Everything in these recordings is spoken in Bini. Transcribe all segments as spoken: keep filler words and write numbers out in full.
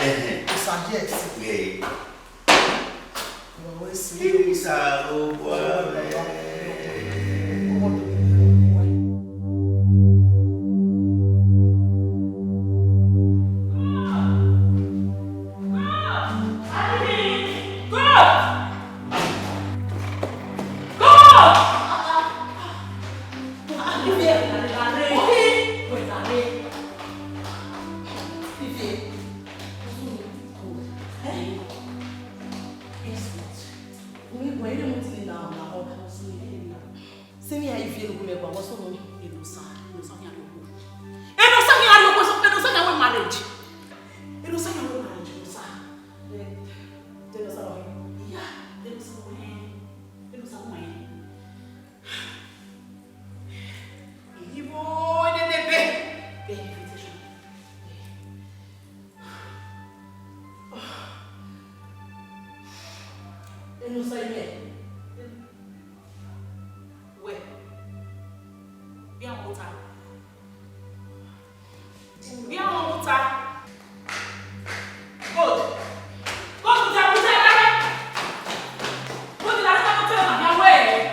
Ẹhẹn. Osa, yes. Yeah. Wa wẹ si. Isa ló wà rẹ. Sẹ emwi hia ivie ne u gu mwẹ gua, vbọ sunu? Enosa, Enosa khian rrie okhuo. Enosa khian rrie okhuo, Enosa khian wẹ marriage. Enosa khian wẹ marriage, Enosa. Eh, Enosa wẹ. Iya, Enosa wẹ. Enosa wẹ. Iyibo nene be. Be invitation. Enosa imẹ. Wẹ, vbe a mwẹ ota? Vbe a mwẹ ota? Good. Good, put it, put it, put it. Put it, put it, put it, put it.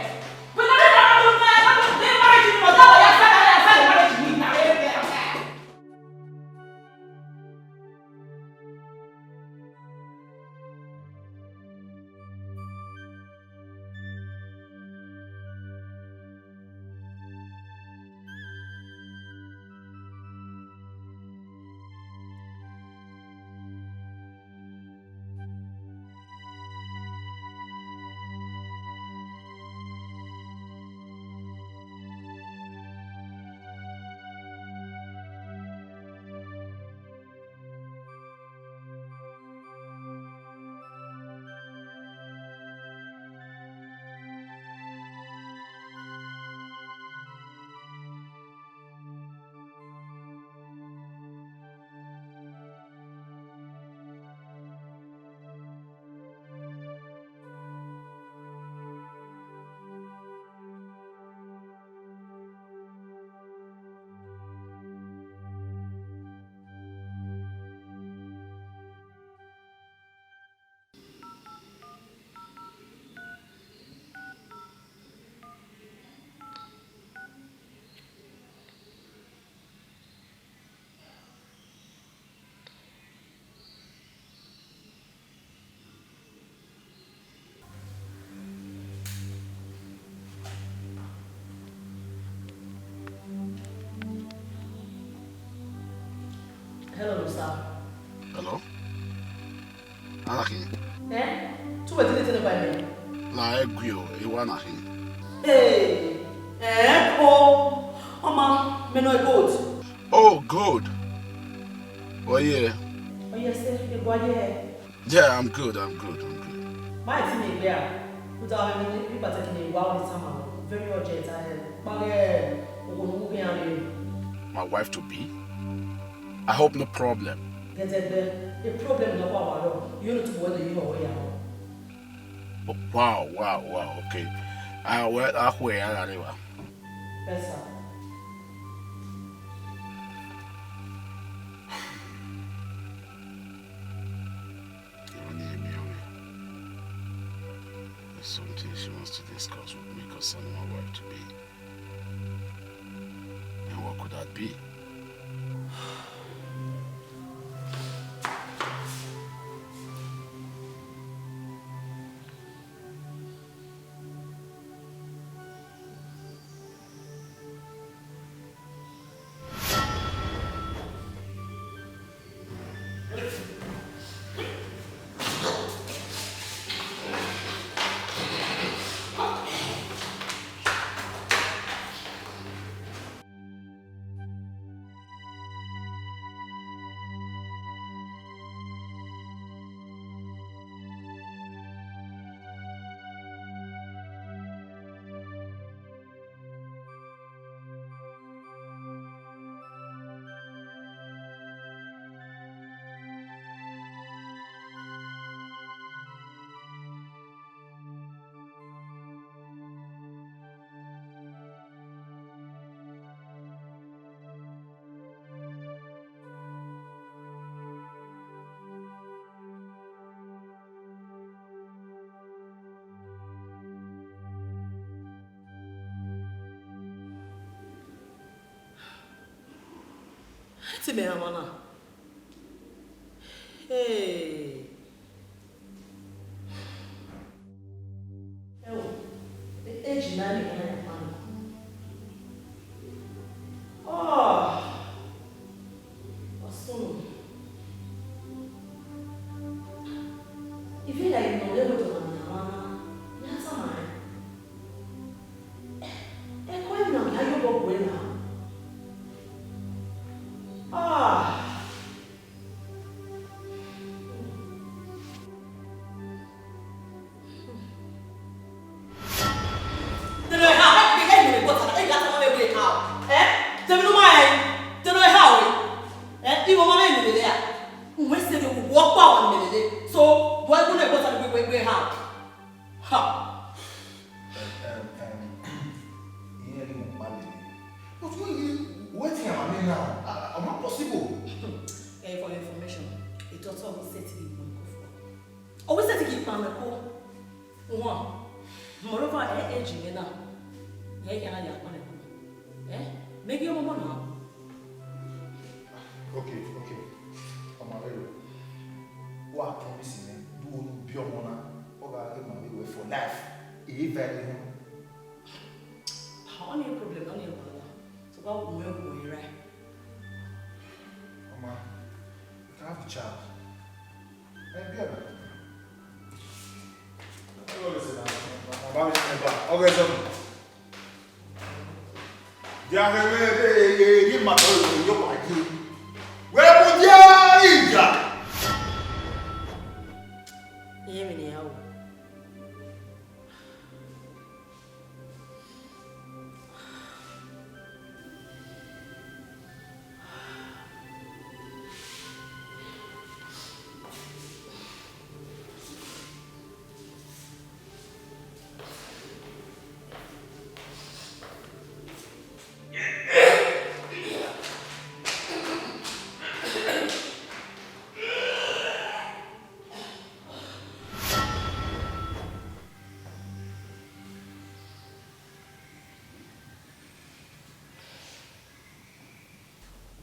Hello, sir. Hello? Ana khin? Eh? Tu wẹ tene tene ba mẹ. Na ẹ gui o, e wa na khin. Hey, eh, oh, ọma, mẹ nọ gold. Oh, gold. Oh, yeah. Oh, yes, sir. Ebo aye. Yeah, I'm good, I'm good, I'm good. Ma iti mi gbe a. Uta wa mi ni bi pata kini wa o ni sama. Very urgent, I am. Kpaghe, owo nu ke yan re. My wife to be? I hope no problem. Gẹdẹgbẹ, a problem nọ kpa wa rọ. You know to whether you know where you are. Oh, wow, wow, wow, okay. Ah, well, I where I are. Yes, sir. Ẹ wá ní èmi ọ̀rẹ́. There's something she wants to discuss with me concerning my wife to be. And what could that be? Te mẹ rhan ọmwa na. Hey. Ẹ wo, e- eji na ni kan ya kpa na. Oh. Ọsunu. Ivie na yi nọ ne wẹ tọmọ ne a ma na, ne a tama rẹn. Ẹko emwi na gha ye obọ gue na. Ah. Te nọ eha, ẹ gbe, ẹ gbe, but ẹ gbe, a tama vbe gbe eha o. Eh? Te emwi ne u ma rẹn, te nọ eha o. Eh? Ighẹ ọmwa vbe emwi lele a. Uwẹ sẹ vbe, uwẹ ọkpa wa mẹ lele. So, wẹ gu ne but ẹ gbe, gbe, gbe eha o. Ha. Em, em, em, irẹn ghi mu kpa lele. But wẹ, wẹ te iran ma miẹn na, a, ọ ma possible. Eh, for your information, a doctor will set the one go for. Ọ wẹ sẹtin ghi kpa mwẹ ko. Wan, moreover, ẹ, eji mwẹ na, ẹ, khian na ya kpa mwẹ ko. Ẹ, mẹ ghi ọmọmọ na. Okay, okay. Ọma vberriọ. Wa promise me, do unu biẹ ọmọ na, ọ gha ghe ma vbe wẹ for life. E va ẹre họn. Only problem, only wahala. So, wa wu ẹre, wu ẹre, right? Ọma, we can have a child. Ẹ biẹ na. Ọghe ẹzọ na, ọghe ẹzọ na. Dia hẹ mwẹ, e, e, e, ye ma tọ, e, e, ye wa ye. Wẹ mu dia iya. Iye mi ne ya wo.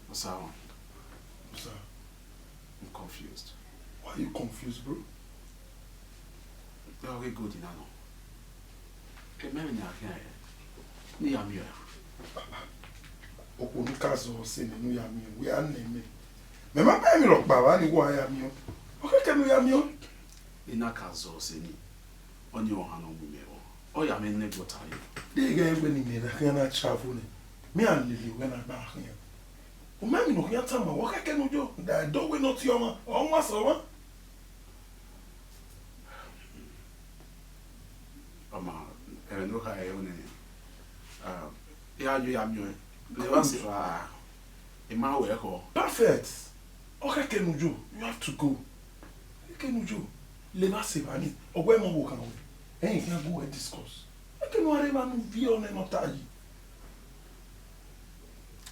What's up? What's up? I'm confused. Why are you confused, bro? Ẹ ọ ghe gold na nọ. Emẹ vbe ne a khian rẹ, ne I ya miẹn ọẹn. Okhuo ne ka zọ sẹ mẹ ne u ya miẹn, wẹ a nẹ mẹ. Mẹ ma ma emwi rhọkpa vba ni wa ya miẹn. Ọ khẹke ne u ya miẹn. I na ka zọ sẹ ni, ọni ọmwa ne ọ mu mwẹ vbọ, ọ ya mwẹ nẹ ẹgbẹe ọta re. Deghẹ wẹ ne imẹ na khian na travel nẹ, mẹ a lele wẹ na gba khian. U ma emwi ne ọ khian tama, ọ khẹke ne u yo, da do wẹ ne ọ tie ọmwa, ọ wan sẹ ọmwa. Ọma, ẹmwẹ ne u kha ẹre nẹ, ah, I ya yo ya miẹn ọẹn. Levba sẹ evba, I ma wẹ khọ. Perfect. Ọ khẹke ne u yo, you have to go. Ọ khẹke ne u yo. Levba sẹ evba ni, ọ wẹ ma wo khan wẹ. Ẹyin khian gu wẹ discuss. Ọ khẹke ne u a rre evba ne u viọ nẹ ne ọ ta yi.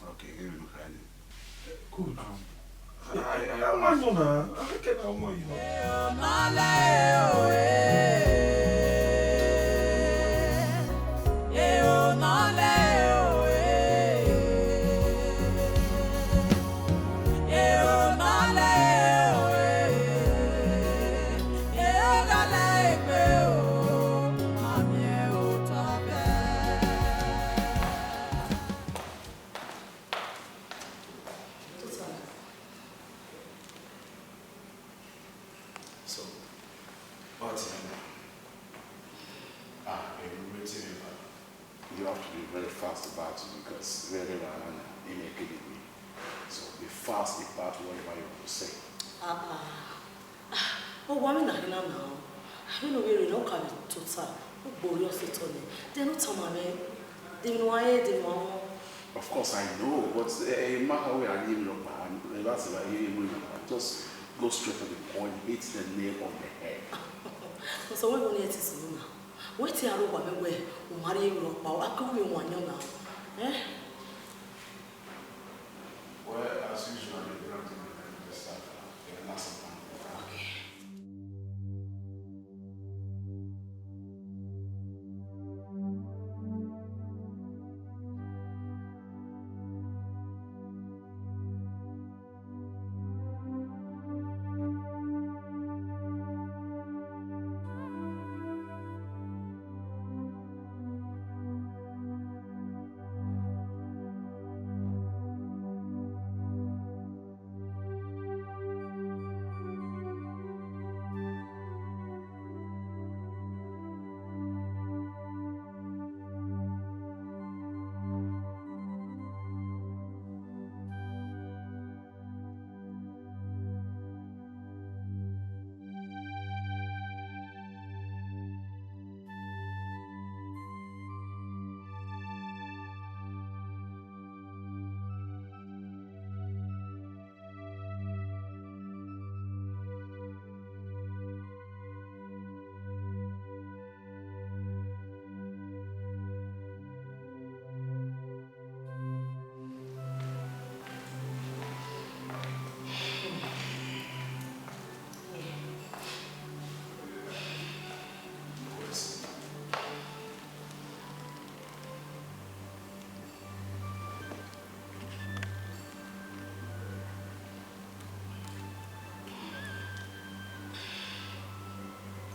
Okay, here we go, Kanye. Good. Um, I, I, I, I want you now. I can, I want you now. So, what's your name? Ah, eh, wetin you have? You have to be very fast about it because very rarely na, e may kill me. So be fast about whatever you want to say. Ah, ah. Ah, ọ wa mwẹ na khin na na o. Avbe ne ovbi erha ne ọ ka vbe tota, u gbe orhiọn sẹ otọ nẹ, then u tama mwẹ, de emwi ne u wa rẹn, de emwi ne u wa wọn. Of course, I know, but, eh, eh, ma kha wẹ a rhie emwi rhọkpa, eh, that's why I rhie emwi rhọkpa. Just go straight to the point, hit the nail on the head. Sọsọ wẹ vbene ẹ ti sunu na. Wẹ te aro wa mwẹ wẹ, u ma rhie emwi rhọkpa, a ke ru emwi wan yan na. Eh? Well, as usual, the ground in the staff, the last one. Okay.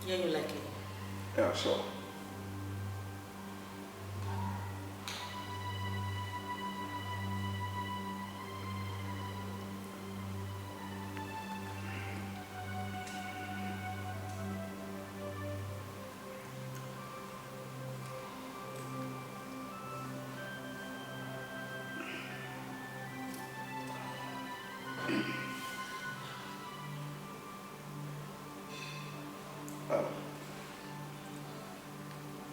Yeah, you like it? Yeah, sure. Ah.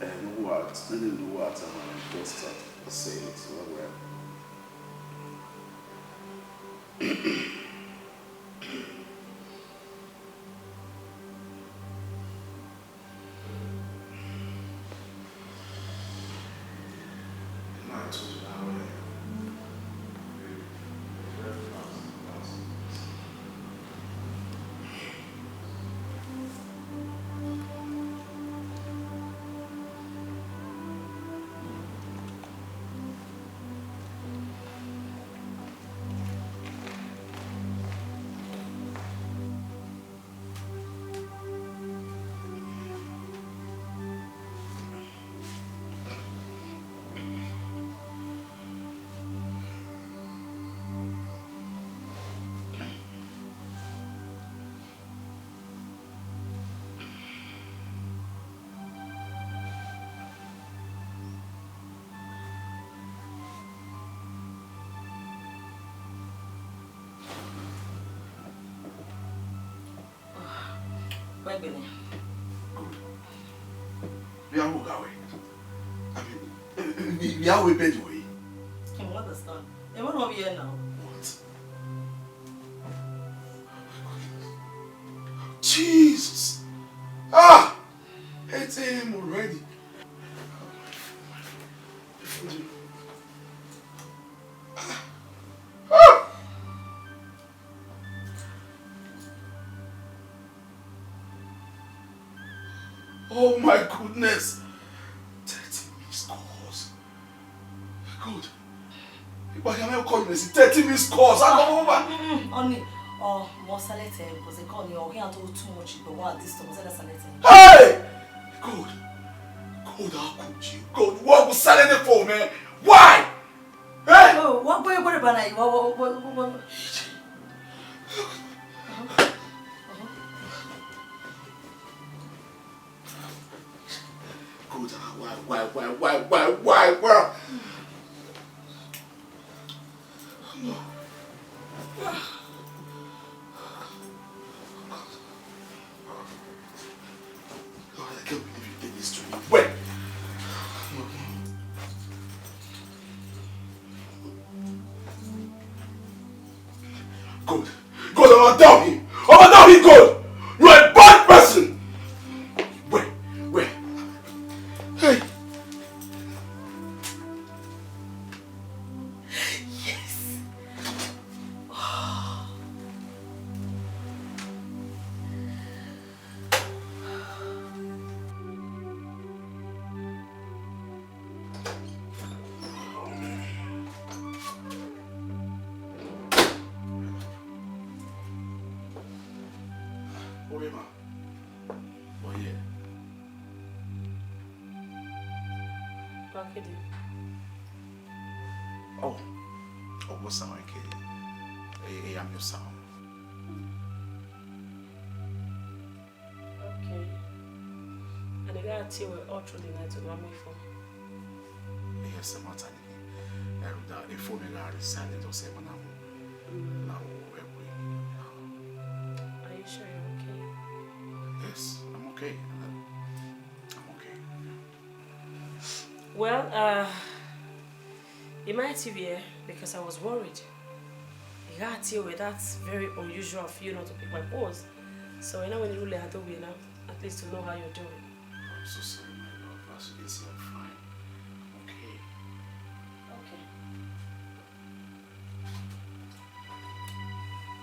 Eh, no what? No, no, no what? I'm just start to say it. Well, well. Good. Vbe a ru gha wẹ? I mean, vbe a ru bed wẹ? I don't understand. Emọ nọ vbe here now. What? Jesus! Ah! Eight a m already. Ah! Ah! Oh my goodness! Thirty missed calls. Good. Ìgbà yẹn mẹ́rin kọ́ ìrẹsì thirty missed calls. How come over? Ọni, ọ mọ silent ẹ, because they call me, ọ hia to too much, but what this to mọ silent silent ẹ. Hey! God! God, how could you? God, what was silent the phone, man? Why? Eh? Oh, what boy, what about you? What, what, what, what, what? God, why, why, why, why, why, why, why? God, I can't believe you did this to me. Wait. God, God, I'm gonna tell him. I'm gonna tell him, God. You are a bad person. Wait, wait. Hey. Yes. Orema. Oh yeah. Bakidi. Oh, oh, what's sound like? Hey, hey, I'm your sound. Okay. And the guy tell you all through the night to run me for. Yes, I'm not. Ẹrù da, e phone gha rre silent ọsẹ mọ na mu. Mm. Na wo ẹwe. Are you sure you're okay? Yes, I'm okay. I'm okay. Well, uh, it might be here because I was worried. I got here with that very unusual of you not to pick my calls. So, you know, when you lay out the way now, at least to know how you're doing. I'm so sorry, my love. As you can see, I'm fine. I'm okay. Okay.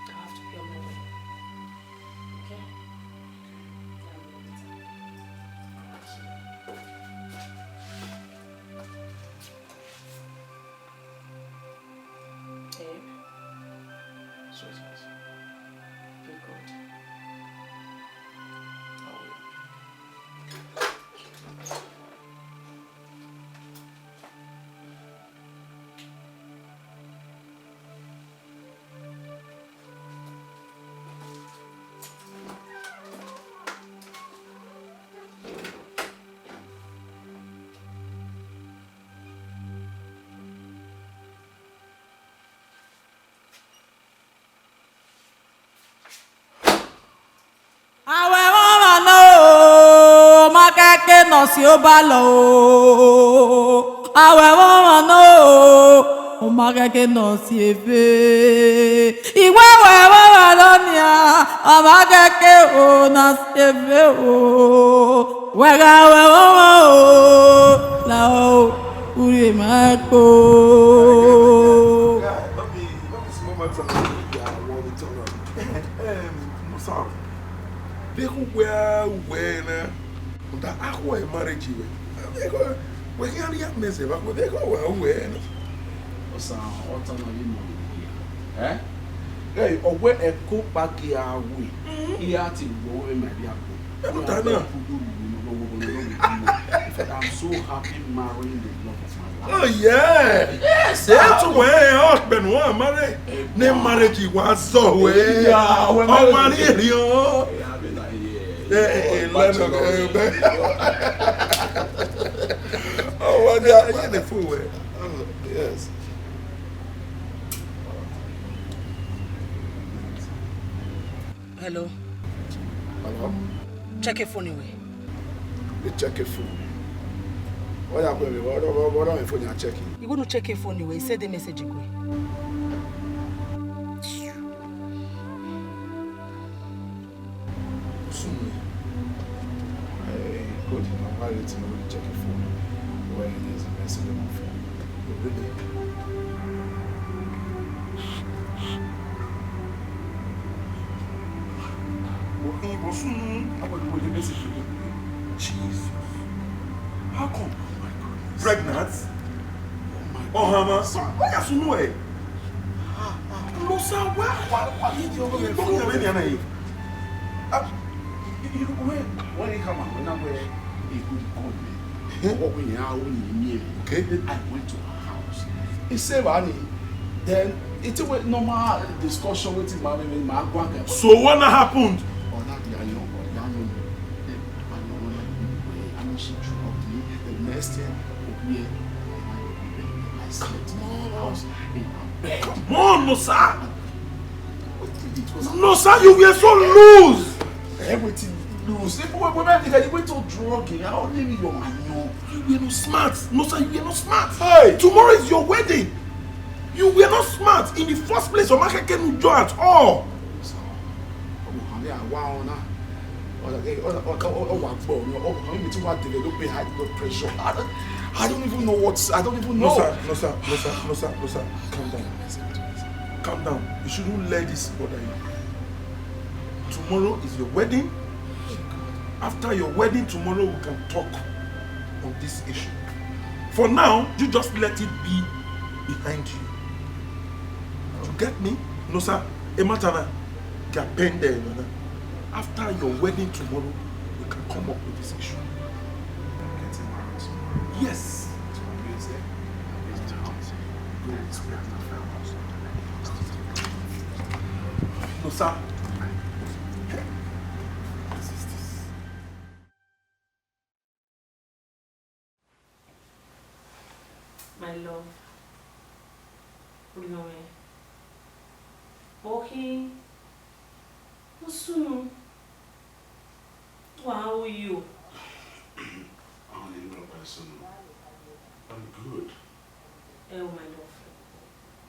I have to be on my way. Okay? Yeah, I'm gonna be tired. Babe. Sweetheart. Be good. I will. Awẹ mwẹ ọmwa nọ, ọ ma kẹke ne ọ si obalọ o. Awẹ mwẹ ọmwa nọ, ọ ma kẹke ne ọ si eve. Iwẹ wẹ mwẹ ọmwa nọ nia, ọ ma kẹke o na si eve o. Wẹ gha wẹ mwẹ ọmwa o, la o, urhi ma kpo. Guy, no be, no be small matter we dey worry talk am. Um, no sound. Vbe khin uwẹ, uwẹ na? Rhunmwuda akhuẹ marriage wẹ. Vbe khin, wẹ khian rhie amẹ zẹ vbe akhuẹ, vbe khin uwẹ, uwẹ na? Ọsa, ọ ta na ye mọ. Eh? Hey, ọ wẹ ẹko kpa gie a ru, iran te ru ọvbe ma dia gbe. Ẹkhuta na. In fact, I'm so happy marrying the love of my life. Oh, yeah. Yes, eh, to wẹ, ọ kpẹnu a marry. Ne marriage wa zọ wẹ. Yeah, wẹ marriage. Ọ ma rhie rhiọn. Yeah, I mean, like, yeah. Eh, eh, eh, let me, eh, oh, my God. Yes. Hello. Hello? Check phone wẹ. Ẹ check phone. Ọ ya khuẹ vbe, ọ rọ, ọ rọ phone ya check. I wẹ ne u check phone wẹ, I send message kue. Soon. Eh, good. My wife is going to check the phone. Where is the message on my phone? Really? Okay, but soon, how about the message? Jesus. How come? Pregnant? Oh my God. Ohama. So, why are you so? No, sir, why, why, why did you go for me? Ah, you, you, when, when he come out, when I wear a good coat, man. Eh? What we are, we need. Okay. Then I went to her house. He said, "Honey," then it was normal discussion with him, man, man, man, go and get. So what happened? Oh, that they are young, oh, they are young. Then I know when I, I mean, she dropped me. The next thing, oh, yeah, I slept in the house, in her bed. Come on, no, sir. No, sir, you were so loose. Everything loose. Even when, when I did, I went to drug, I only need your money. You were not smart. No, sir, you were not smart. Hey! Tomorrow is your wedding. You were not smart in the first place. Your market came with joy at all. Sir, ọmọ kan ní àwa ọ̀nà. Ọ wà gbọ́ ọ̀nà. Ọmọ kan ní mi tún wà develop high blood pressure. I don't, I don't even know what, I don't even know. No, sir, no, sir, no, sir, no, sir, no, sir. Calm down. Calm down. You shouldn't let this bother you. Tomorrow is your wedding. After your wedding tomorrow, we can talk on this issue. For now, you just let it be behind you. You get me? No, sir. A matter na, get pen there, you know. After your wedding tomorrow, we can come up with this issue. Getting married tomorrow. Yes. To music. Go with my family. No, sir. My love. Olọmọ. Okhi. Usunu. Wa uyo. Ọni nọ pa sunu. I'm good. Ẹ o, my love.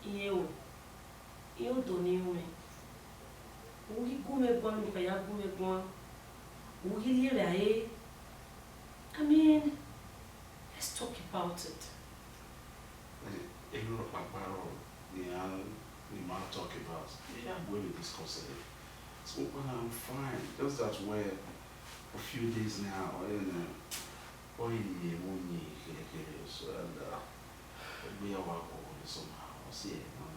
Iye o. Iye odo ne I ru mwẹ. U ghi gu mwẹ guan, ne u ka ya gu mwẹ guan. U ghi rhie vbe are. I mean, let's talk about it. Ẹ, ẹ, ẹ, ọkpakpa rọ, ne a, ne ma talk about. Yeah. We will discuss it. So, well, I'm fine. Just that way, a few days now, you know, ọ ye mu ni kherhe kherhe, so, and, uh, we are work on it somehow. See, you know,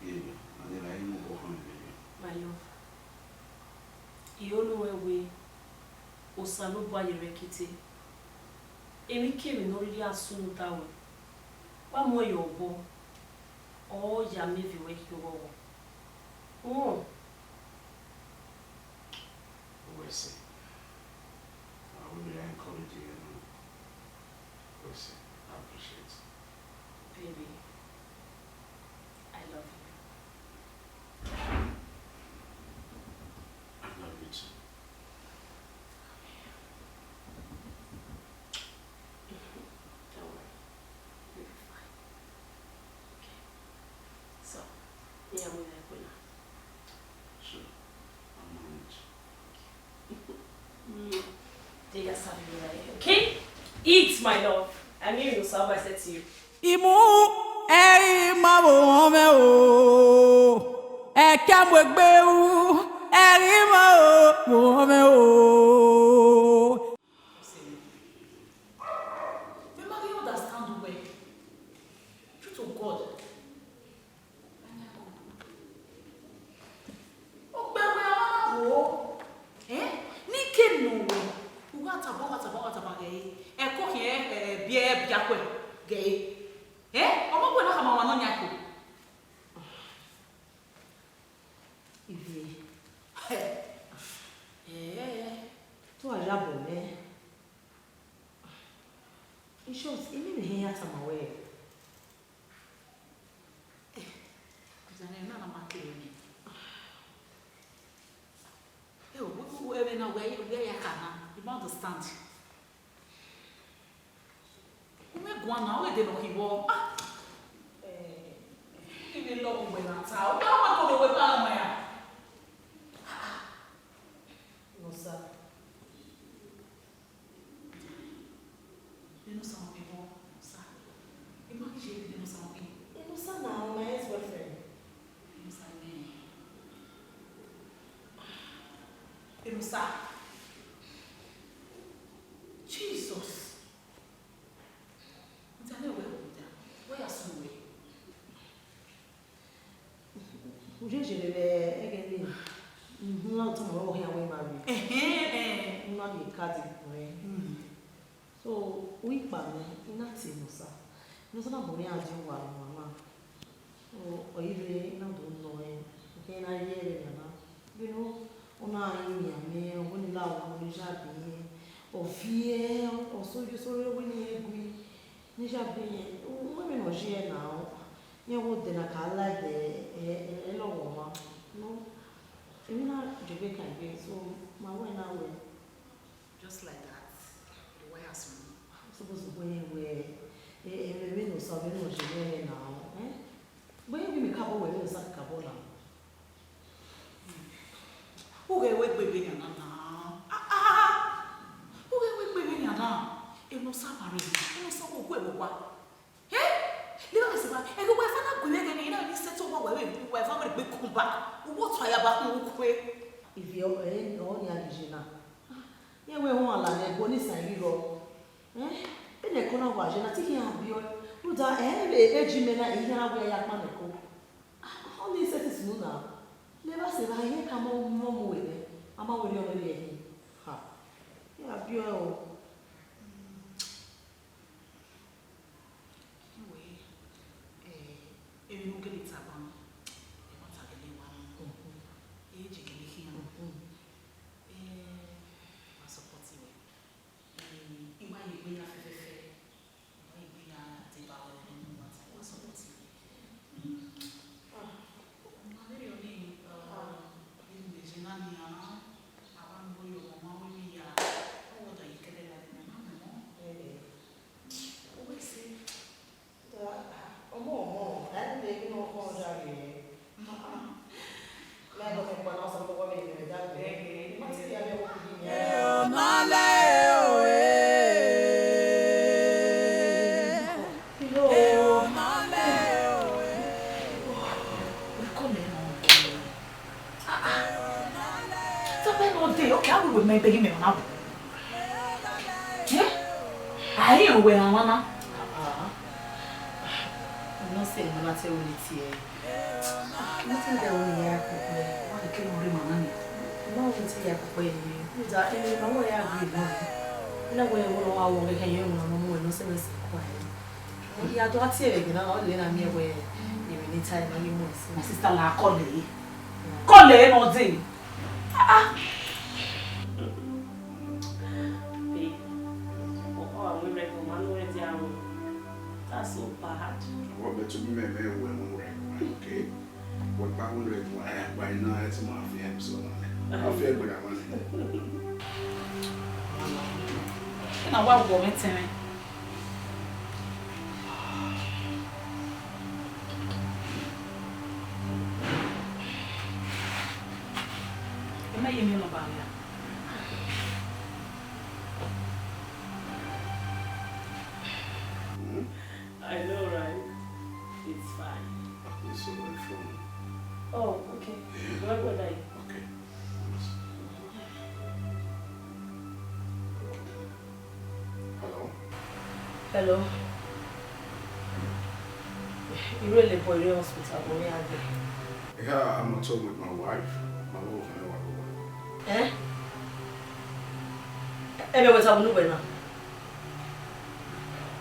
yeah, and then I move on, baby. My love, I unu wẹ wẹ, Osanobua ye rre kete. Emwikemwi ne ọ rhirhi a sunu ta ruẹ, wa mu ẹn ye obọ, ọ ya miẹn viọ ruẹ khian oghọghọ. Uhunmwu. Wẹ sẹ. I will be encouraging you now. Wẹ sẹ. I appreciate. Baby, I love you. I love you too. Don't worry. You'll be fine. Okay. So, yeah, we like we now. Sure. I'll manage. Mm. They just have you right. Okay? Eat, my love. I mean, you saw I said to you. Imu ẹre ma vbe wọn mwẹ o, ẹkẹ mu egbe ru, ẹre ma vbe wọn mwẹ o. Mẹ ma ghi understand uwẹ. True to God. Okpia wẹ a ma wo. Eh? Ni ke nọ wẹ. U gha taba, u gha taba, u gha taba ghe. Ẹko khian, eh, eh, biẹ, biakuẹ ghe. Eh? Ọmọ wẹ na khama wa nọ yan ẹko. Ivie. Eh, eh, eh. Te u gha ya bọ mwẹ. In short, I mean, I ya tama wẹ. Eh, ọzọ ne na na ma kere mwẹ. Eh, u, u, u, ẹmwẹ na wẹ, wẹ ya Understand? U mẹ guan na, ọ ghi de ne ọ khin vbọ. Ah! Eh, I vbe lọ uwẹ na ta, u gha wa kọ vbe wẹ ba ọmwa ya. Ah, ah. Nosa. Vbene Nosa ọ vbe vbọ, Nosa. I ma ghi ye vbene Nosa ọ vbe. Nosa na, my ex-boyfriend. Nosa nẹ. Nosa. Jesus. Nta ne wẹ, nta. Wẹ ya sunu wẹ. U ye yere vbe ẹghẹ nii, uhunmwu otọ ma ọre ọ khian wẹ ma rre. Ẹhẹn, ẹhẹn. U na miẹn card rẹn. Mm. So, u i kpa mwẹ, I na tie Nosa. Nosa na bu mwẹ iran die owa ne ọmwa na. So, ọ i rre, I na do nọ ẹn, I khian na rhie ẹre na. Vbene ọ na rinmwian mwẹ, ọ wẹ ne I la owa ne ọ ya be irẹn, ọ viẹ, ọ so ye so rre, ọ wẹ ne irẹn gui. Ne I ya be irẹn, u wẹ vbene ọ ye na, irẹn wẹ odẹ na ka la ẹdẹ, ẹ, ẹ, ẹ lọghọ ọmwa. No, emwi na jegbe kan egbe, so ma wẹ na wẹ. Just like that, the wire soon. Suppose wẹ irẹn wẹ, ẹ, ẹ, emwi ne Nosa, vbene ọ ye mwẹ na, eh? Wẹ irẹn ghi mẹ kakabọ wẹ, vbene Nosa kakabọ na. U ghẹ wẹ egbe vbenian na na. Ah, ah, ah. U ghẹ wẹ egbe vbenian na. Enosa ma rre, Enosa wẹ ogue vbe owa. Eh? Leva vbe sẹ ba, ẹghẹ uwa eva na gu mwẹ ẹghẹ nii, I na vbe settle uwa, uwa eva wẹ egbe come back. Uwa otu a ya ba khin ukue. Ivie ọ, ẹ, ọ nian ghi ye na. Iran wẹ họn ala ne ẹbọ ne isan ghi rrọọ. Eh? Vbene ẹko na wa ye na, te I khian biẹ ọe. Rhunmwuda, ẹ, vbe eji mẹ na, I khian na wẹ ya kpan ẹko. Ah, ọni sẹtin sunu na. Leva sẹ evba, I ka mu mu mu wẹ nẹ, a ma wẹ rhie ọnrẹn rhie ẹre. Ha. Ya biẹ ọe o. Anyway, eh, emwi ne u gele tama, ẹmwata gele wa mu. Mhm. Eje gele khian. Mhm. Eh, wa support wẹ. Eh, I wa ye egbe ya fẹfẹfẹ. I wa ye egbe ya deba wẹ ne ẹmwata, wa support wẹ. Ah, ma vberriọ nii, ah, emwi ne I ye na nian, a wa mu oyo ọmwa wẹ emwi ya, ọ wẹ ọ da ye kẹdẹ la ne ma mẹ mọ. Eh, eh. Uwẹ sẹ. Ọmọ, ọmọ, a i vbe ghi ne ọ khọn da rre. Mẹ lọ kẹ kpa na, ọsẹ kọkọ vbe rre da gbe. Ma te ya vbe ọmọ kudi mẹ. Ẹ ọ na lẹ o, ẹ. Hello. Ẹ ọ na lẹ o, ẹ. Wẹ kọ mẹ nọ. Ah, ah. Tobẹnẹ ọ dee, okay, a wẹ wẹ mẹ bẹghe mẹ ọna bu. Eh? A i rẹn wẹ rhan ọmwa na. Ah, ah. Nọ sẹ ne ọ na te ru ne tie. Nọ te dẹ ru ne ya kpokpo. Wa ni kele ọre ma na ni. Ma ru ne te ya kpokpo ye. Uda, eh, ma wẹ ya gbe nọ. Na wẹ wo nọ wa wọ ghe kẹ ye ru nọ mu nọ sẹ mẹ sẹ kua ye. I ya do a tie vbe ẹghẹ na, ọ lele na miẹn wẹ emwi ne I tae ma ghi mu ẹse. My sister, la call ẹre. Call ẹre ne ọ dee. Ah, ah. Babe, ọkọ wa mu rẹ, ma nu rẹ dia ru. That's so bad. Wọ bẹ tu mẹ mẹ wẹ mu rẹ, okay? Wẹ gba mu rẹ, wẹ gba ina ẹ ti ma fi ẹ so na. A fi ẹ gbẹdẹ ma. Ina wa wọ mẹ tẹmẹ. Ẹ ma ye miẹn nọ ba nia. Hmm? I know, right? It's fine. It's on my phone. Oh, okay. Yeah. Where would I? Okay. Hello? Hello. You really boy in hospital, but me angry. Yeah, I'm at home with my wife. My wife and I were over. Eh? Ebe weta bunu wena.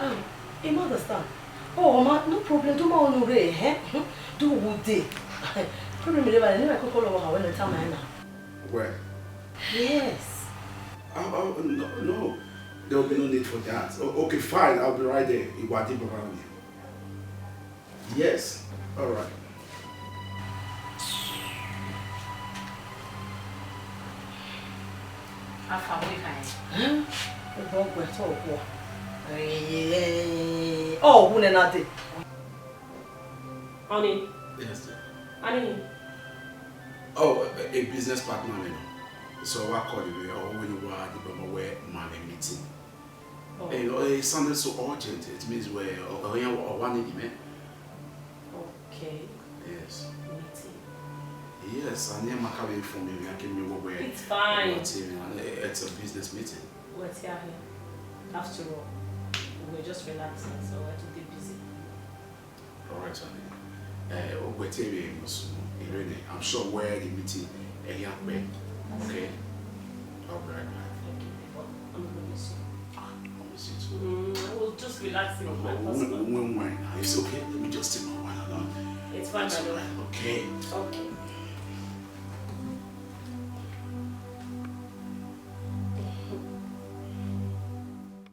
Ah, I ma understand. Oh, ma, no problem. Do ma onu re, eh? Hmm? Do wo dey. Problem re ba, ne ma koko lo wa we le ta ma na. Where? Yes. Oh, oh, no, no. There will be no need for that. Oh, okay, fine. I'll be right there. Iwadi Baroni. Yes. All right. Afa, where can I? Huh? Ọ gbẹ tọ ọkua. Ọ wu nẹ na dee. Honey. Yes, dear. Honey. Oh, a, a business partner, you know. So I call you, or when you were the bummer where my meeting. Oh. Eh, oh, it sounded so urgent. It means where, oh, oh, yeah, oh, one in the Okay. Yes. Meeting. Yes, and then Makabe informed me, I came over where It's fine. It's a business meeting. We're here. After all, we were just relaxing, so we're too busy. All right, honey. Eh, Ogbe T V must know. Irene, I'm sure where the meeting, eh, yeah, okay? I'll be right back. Okay, babe. I'm gonna miss you. Ah, I miss you too. Mm, I was just relaxing with my husband. When, when, when, it's okay. Let me just take my wine alone. It's fine, my love. It's all right. Okay. Okay.